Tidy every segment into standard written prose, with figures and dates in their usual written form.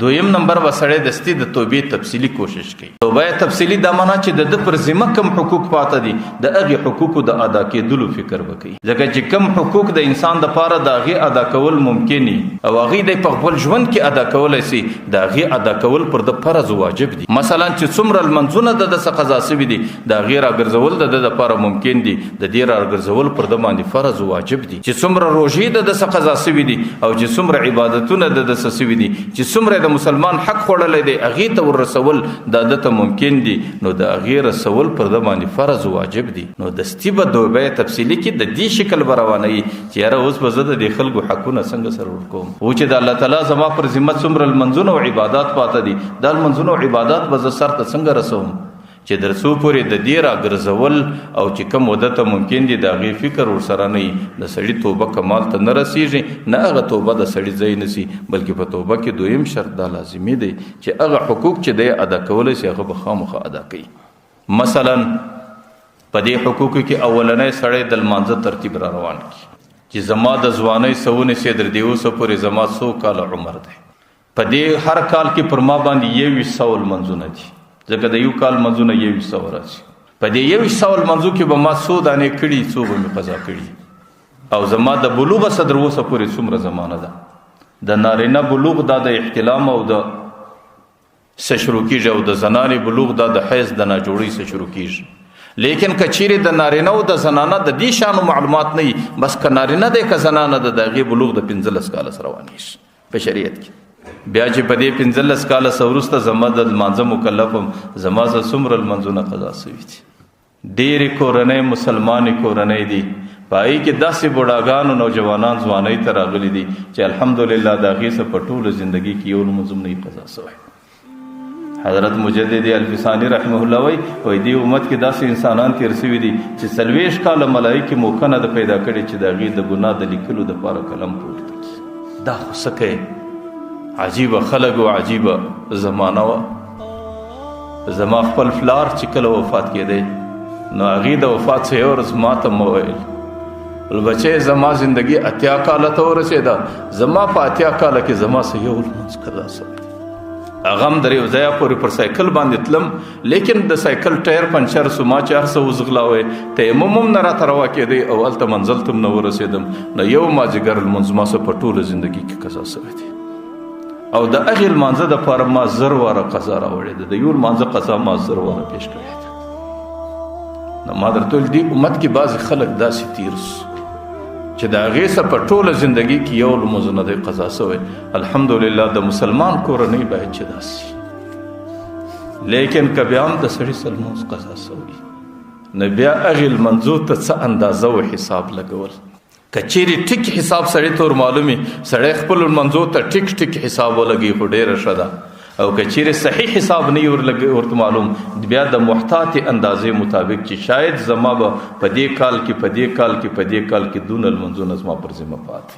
دویم نمبر به سړی دستي د توبې تفصیلي کوشش کوي. توبه تفصیلي دا معنا چې د ده پر ذمه کم حقوق پاته دي، د هغې حقوقو د ادا کېدلو فکر به کوي، ځکه چې کم حقوق د انسان دپاره د هغې ادا کول ممکن وي او هغې دی په خپل ژوند کې ادا کولی سي، د هغې ادا کول پر ده فرض واجب دي. مثلا چې څومره لمونځونه د ده څخه قضا سوي دي، د هغې راګرځول د ده دپاره ممکن دي، د دې راګرځول پر ده باندې فرض واجب دي. چې څومره روژې د ده څخه قضا سوي دي او چې څومره عبادتونه د ده څخه سوي دي، چې څومره د مسلمان حق خوړلی دی هغې ته وررسول د ده ته ممکن دي، نو د هغې رسول پر ده باندې فرض واجب دي. نو دستي به توبه تفصیلي کې د دې شکل به روانوي چې یاره اوس به زه د دې خلکو حقونه څنګه سره ورکوم، او چې د الله تعالی زما پر ذمه څومره لمونځونه او عبادات پاته دي، دا لمونځونه او عبادات به زه سر ته څنګه رسوم، چې در څو پورې د دې راګرځول او چې کوم وده ته ممکن دي د هغې فکر ورسره نه وي، د سړي توبه کمال ته نه رسېږي، نه هغه توبه د سړي ځای نه سي، بلکې په توبه کې دویم شرط دا لازمي دی چې هغه حقوق چې دی ادا کولی سي هغه به خامخا ادا کوي. مثلا په دې حقوقو کې اولنی سړی د لمانځه ترتیب را روان کړي چې زما د ځوانۍ څه ونیسي تر دې اوسه پورې زما څو کاله عمر دی، په دې هر کال کې پر ما باندې 21 لمونځونه دي، ځکه د یو کال لمونځونه 21 راځي. په دې 21 لمونځو کې به ما څو دانې کړي، څو به مې قضا کړي، او زما د بلوغ څخه تر اوسه پورې څومره زمانه ده. د نارینه بلوغ دا د احتلام او د څه شروع کېږي، او د زنانې بلوغ دا د حیض د ناجوړۍ څخه شروع کېږي. لیکن که چیرې د نارینه او د زنانه د دې شانو معلومات نه وي، بس که نارینه دی که زنانه ده، د هغې بلوغ د 15 کاله سره روانېږي په شریعت کې. بیا چې په دې 15 کاله څخه وروسته زما د لمانځه مکلف یم، زما څخه څومره لمونځونه قضا سوي دي. ډېرې کورنۍ مسلمانې کورنۍ دي، په هغې کې داسې بوډاګانو نوجوانان ځوانۍ ته راغلي دي چې الحمدلله د هغې څخه په ټوله زندګي کې یو لمونځ هم نه وي قضا سوی. حضرت مجدد الفسانی رحمه الله وایي، وایي دې امت کې داسې انسانان تېر سوي دي چې 40 کاله ملایکې موقع نه ده پیدا کړې چې د هغې د ګناه د لیکلو دپاره قلم پورته کړي. دا خو څه کوې، عجیبه خلک او عجیبه زمانه وه. زما خپل پلار چې کله وفات کېدی نو هغې د وفات څخه یوه ورځ ما ته مه ویل، بچی زما زندګي 80 کاله ته ورسېده، زما په 80 کاله کې زما څه یو لمونځ قضا سوی. هغه هم در یو ځایه پورې پر سایکل باندې تلم، لیکن د سایکل ټایر پنچر سو، ما چې هر څه وځغلاوی تیمم هم نه راته روا کېدی او هلته منزل ته هم نه ورسېدم. نو یو مازدیګر لمونځ ما څه په ټوله زندګي کې قضا سوی دی، او د هغې لمانځه دپاره ما 1000 واره قضا راوړې ده. د یو لمانځه قضا ما 1000 واره پېښ کړې ده. نو ما درته وویل دې امت کې بعضې خلک داسې تېر سو چې د هغې څخه په ټوله زندګي کې یو لمونځ نه دی قضا سوی. الحمدلله د مسلمان کورنۍ باید چې داسې، لیکن که بیا هم د سړي څخه لمونځ قضا سوی نو بیا هغې لمونځو ته څه اندازه و حساب لګول. که چیرې ټیک حساب سړي ته ور معلوم وي، سړی خپلو لمونځو ته ټیک ټیک حساب ولګوي خو ډېره ښه ده، او که چیرې صحیح حساب نه وي ورته معلوم، بیا د محتاطې اندازې مطابق چې شاید زما به په دې کال کې په دې کال کې په دې کال کې دونه لمونځونه زما پر ذمه پاتې،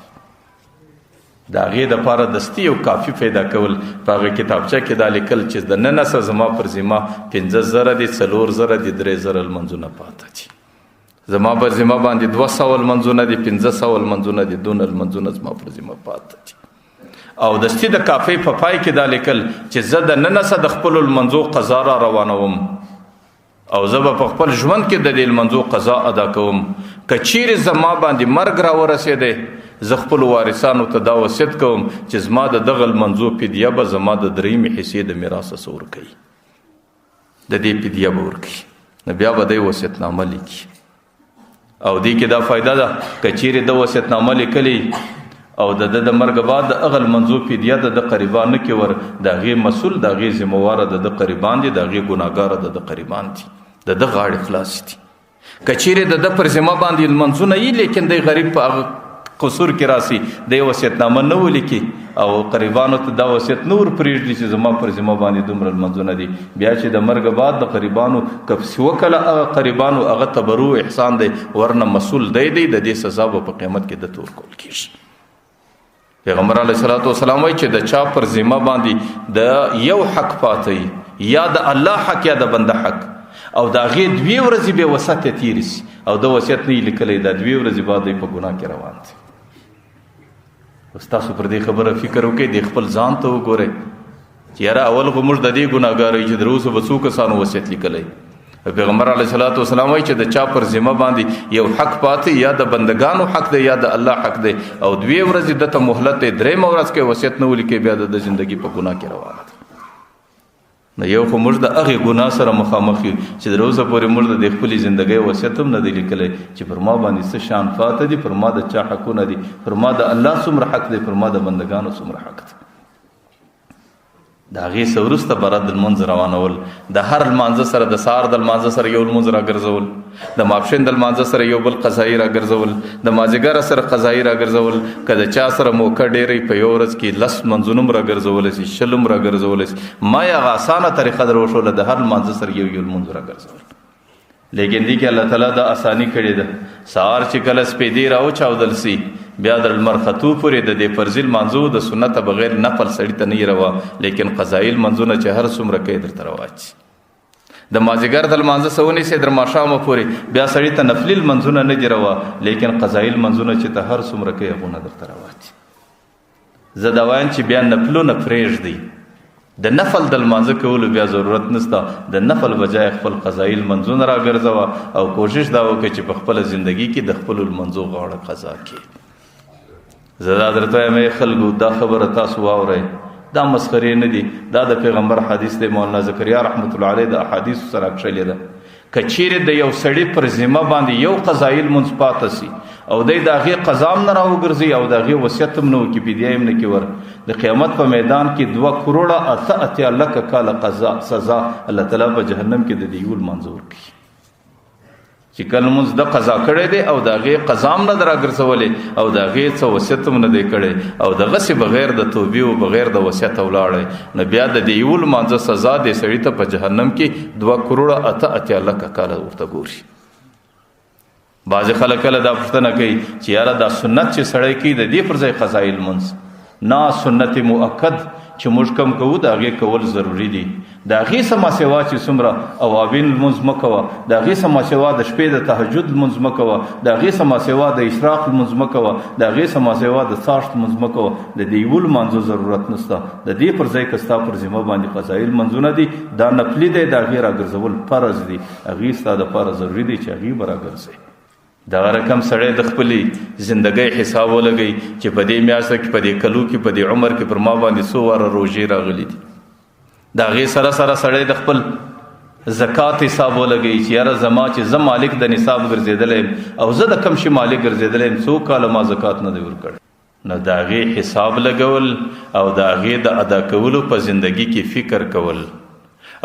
د هغې دپاره دستي یو کافي پیدا کول، په هغه کتابچه کې دا لیکل چې د ننه څخه زما پر ذمه 5000 دي، 4000 دي، 3000 لمونځونه پاته دي، زما پر ذمه باندې 200 لمونځونه دي، 500 لمونځونه دي، دونه لمونځونه زما پر ذمه پاته دي. او دستي د کافي په پای کې دا لیکل چې زه د ننه څخه د خپلو لمونځو قضا را روانوم او زه به په خپل ژوند کې د دې لمونځو قضا ادا کوم. که چیرې زما باندې مرګ را ورسېدی، زه خپلو وارثانو ته دا وصیت کوم چې زما د دغه لمونځو فدیه به زما د درېیمې حصې د میراث څخه ورکوي، د دې فدیه به ورکوي. نو بیا به دی وصیتنامه لیکي. او دې کې دا فایده ده که چیرې د وصیتنامه لیکلې او د ده د مرګ بعد د هغه لمونځو فدیه د ده قریبان نه کې ور، د هغې مسؤل د هغې ذمهواره د ده قریبان دي، د هغې ګناهګاره د ده قریبان دي، د ده غاړې خلاصې دي. که چیرې د ده پر ذمه باندې لمونځونه یي لیکن دی غریب په هغه قصور کې راسي، دی وصیتنامه نه ولیکي او قریبانو ته دا وصیت نه ور پرېږدي چې زما پر ذمه باندې دومره لمونځونه دي، بیا چې د مرګ بعد د قریبانو که پسې وکړه هغه قریبانو هغه تبرع احسان دی، ورنه مسؤل دی دی، د دې سزا به په قیامت کې د تور کول کېږي. پیغمبر علیه الصلاة والسلام وایي چې د چا پر ذمه باندې د یو حق پاتې وي، یا د الله حق یا د بنده حق، او د هغې دوې ورځې بې وسعته تېرې سي او د وصیت نه یې لیکلی، دا دوې ورځې بعد دی په ګناه کې روان دی. اوس تاسو پر دې خبره فکر وکړئ، دې خپل ځان ته وګورئ. چې یاره اول خو موږ د دې ګناهګار یو چې تر اوسه به څو کسانو وصیت لیکلی. پیغمبر علیه الصلاة والسلام وایي چې د چا پر ذمه باندې یو حق پاتې، یا د بندگانو حق دی یا د الله حق دی، او دوې ورځې ده ته مهلت دی، درېیمه ورځ کې وصیت نه ولیکي بیا د زندګي په ګناه کې روانه ده. نو یو خو موږ د هغې ګناه سره مخامخ یو چې تر اوسه پورې موږ د خپلې زندګۍ وصیت هم نه دی لیکلی چې پر ما باندې څه شان پاته دي، پر ما د چا حقونه دي، پر ما د الله څومره حق دی، پر ما د بندګانو څومره حق دی. د هغې څه وروسته به رد لمونځ روانول، د هر لمانځه سره، د سهار د لمانځه سره یو لمونځ راګرځول، د ماپښین د لمانځه سره یو بل قضایي راګرځول، د مازدیګر سره قضایي راګرځول. که د چا سره موقع ډېره په یو ورځ کې 10 لمونځونه هم راګرځولی شي، 20 هم راګرځولی شي. ما یې هغه اسانه طریقه در وښوله، د هر لمانځه سره یو یو لمونځ راګرځول. لیکن دې کې الله تعالی دا اساني کړې ده. سهار چې کله سپېدې راوچاودل سي، بیا د لمر ختو پورې د دې فرضي لمانځو د سنته بغیر نفل سړي ته نه روا، لیکن قضایي لمانځونه چې هر څومره کوي درته روا شي. د مازدیګر د لمانځه څه ونیسې تر ماښامه پورې بیا سړي ته نفلي لمانځونه نه دي روا، لیکن قضایي لمانځونه چې ته هر څومره کوي هغونه درته روا دي. زه دا وایم چې بیا نفلونه پرېږدئ، د نفل د لمانځه کولو بیا ضرورت نشته، د نفل بجای خپل قضایي لمانځونه راګرځوه او کوشش دا وکړه چې په خپله زندګي کې د خپلو لمانځو غاړه قضا کړې. زه دا درته وایم ای خلکو، دا خبره تاسو واورئ، دا مسخرې نه دي، دا د پیغمبر حدیث دی، مولانا زکریا رحمت الله علیه د احادیثو سره کښلې ده. که چیرې د یو سړي پر ذمه باندې یو قضایي لمونځ پاته سي او دی د هغې قضا هم نه راوګرځي او د هغې وصیت هم نه وکړي، فدیه هم نه کړي ور، د قیامت په میدان کې 2,88,00,000 کاله قضا سزا الله تعالی په جهنم کې د دې یو لمانځه ورکوي. چې کله لمونځ د قضا کړی دی او د هغې قضا هم نه ده راګرځولې او د هغې څه وصیت هم نه دی کړی او دغسې بغیر د توبې او بغیر د وصیته ولاړی، نو بیا د دې یو لمانځه سزا دې سړي ته په جهنم کې 2,88,00,000 کاله ورته ګوري. بعضې خلک کله دا پوښتنه کوي چې یاره دا سنت چې سړی کوي د دې پر ځای قضایي لمونځ، نه سنت مؤکد چې موږ کم کوو د هغې کول ضروري دي، د هغې څه ماسوا چې څومره اوابین لمونځ مه کوه، د هغې څه ماسوا د شپې د تهجد لمونځ مه کوه، د هغې څه ماسوا د اشراق لمونځ مه کوه، د هغې څه ماسوا د څاښت لمونځ مه کوه، د دې یو لمانځه ضرورت نشته. د دې پر ځای که ستا پر ذمه باندې قضایي لمونځونه دي، دا نفلي دی، د هغې راګرځول فرض دي، هغې ستا دپاره ضروري دی چې هغې به راګرځوې. دغه رقم سړی د خپلې زندګۍ حساب ولګوي چې په دې میاشت کې، په دې کلو کې، په دې عمر کې پر ما باندې څو واره روژې راغلي دي. د هغې سره سره سړی د خپل زکات حساب ولګوي چې یاره زما چې زه مالک د نصاب ګرځېدلی یم او زه د کم شي مالک ګرځېدلی یم، څو کاله ما زکات نه دی ورکړی. نو د هغې حساب لګول او د هغې د ادا کولو په زندګي کې فکر کول،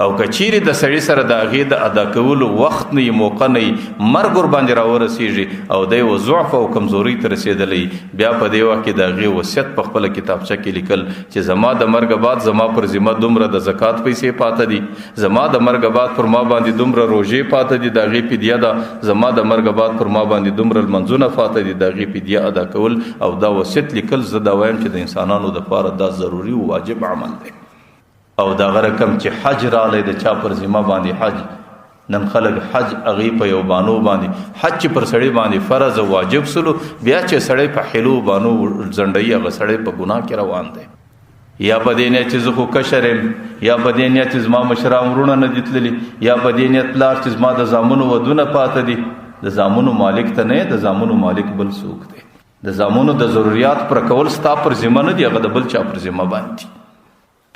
او که چیرې د سړي سره د هغې د ادا کولو وخت نه وي، موقع نه وي، مرګ ورباندې راورسېږي او دی و ضعف او کمزورۍ ته رسېدلی، بیا په دې وخت کې د هغې وصیت په خپله کتابچه کې لیکل چې زما د مرګ بعد زما پر ذمه دومره د زکات پیسې پاته دي، زما د مرګ بعد پر ما باندې دومره روژې پاته دي، د هغې فدیه ده، زما د مرګ بعد پر ما باندې دومره لمونځونه پاته دي، د هغې فدیه ادا کول او دا وصیت لیکل، زه دا وایم چې د انسانانو دپاره دا ضروري او واجب عمل دی. او دغه رقم چې حج راغلی د چا پر ذمه باندې حج، نن خلک حج هغې په یو بانو باندې، حج چې پر سړی باندې فرض او واجب سلو، بیا چې سړی په حلو بانو ځنډوي، هغه سړی په ګناه کې روان دی. یا په دې نیت چې زه خو کشر یم، یا په دې نیت چې زما مشران وروڼه نه دي تللي، یا په دې نیت پلار چې زما د زامنو ودونه پاته دي. د زامنو مالک ته نه، د زامنو مالک بل څوک دی. د زامنو د ضروریات پر کول ستا پر ذمه نه دي، هغه د بل چا پر ذمه باندې دي.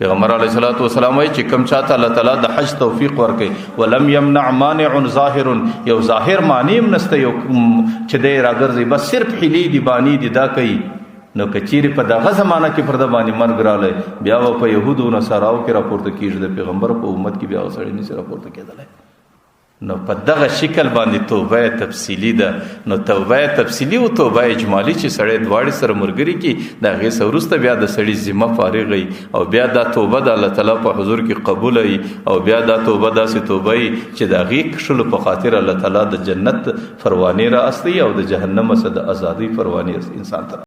پیغمبر علیه الصلاة والسلام وایي چې کوم چاته الله تعالی د حج توفیق ورکړي، ولم یمنع مانع ظاهر، یو ظاهر مانع هم نشته یو چې دی راګرځي، بس صرف حیلې دي، بانې دي، دا کوي. نو که چیرې په دغه زمانه کې پر ده باندې مرګ راغلی، بیا به په یهودو او نصاراو کې راپورته کېږي، د پیغمبر په امت کې بیا سړی نشي راپورته کېدلی. نو په دغه شکل باندې توبه تفصیلی ده. نو توبه تفصیلی او توبه اجمالی چې سړی دواړې سره ملګري کړي، د هغې څخه وروسته بیا د سړي ذمه فارغ وي او بیا دا توبه د الله تعالی په حضور کې قبوله وي، او بیا دا توبه داسې توبه وي چې د هغې کښلو په خاطر الله تعالی د جنت فروانې را استوي او د جهنم څخه د ازادۍ فروانې انسان ته.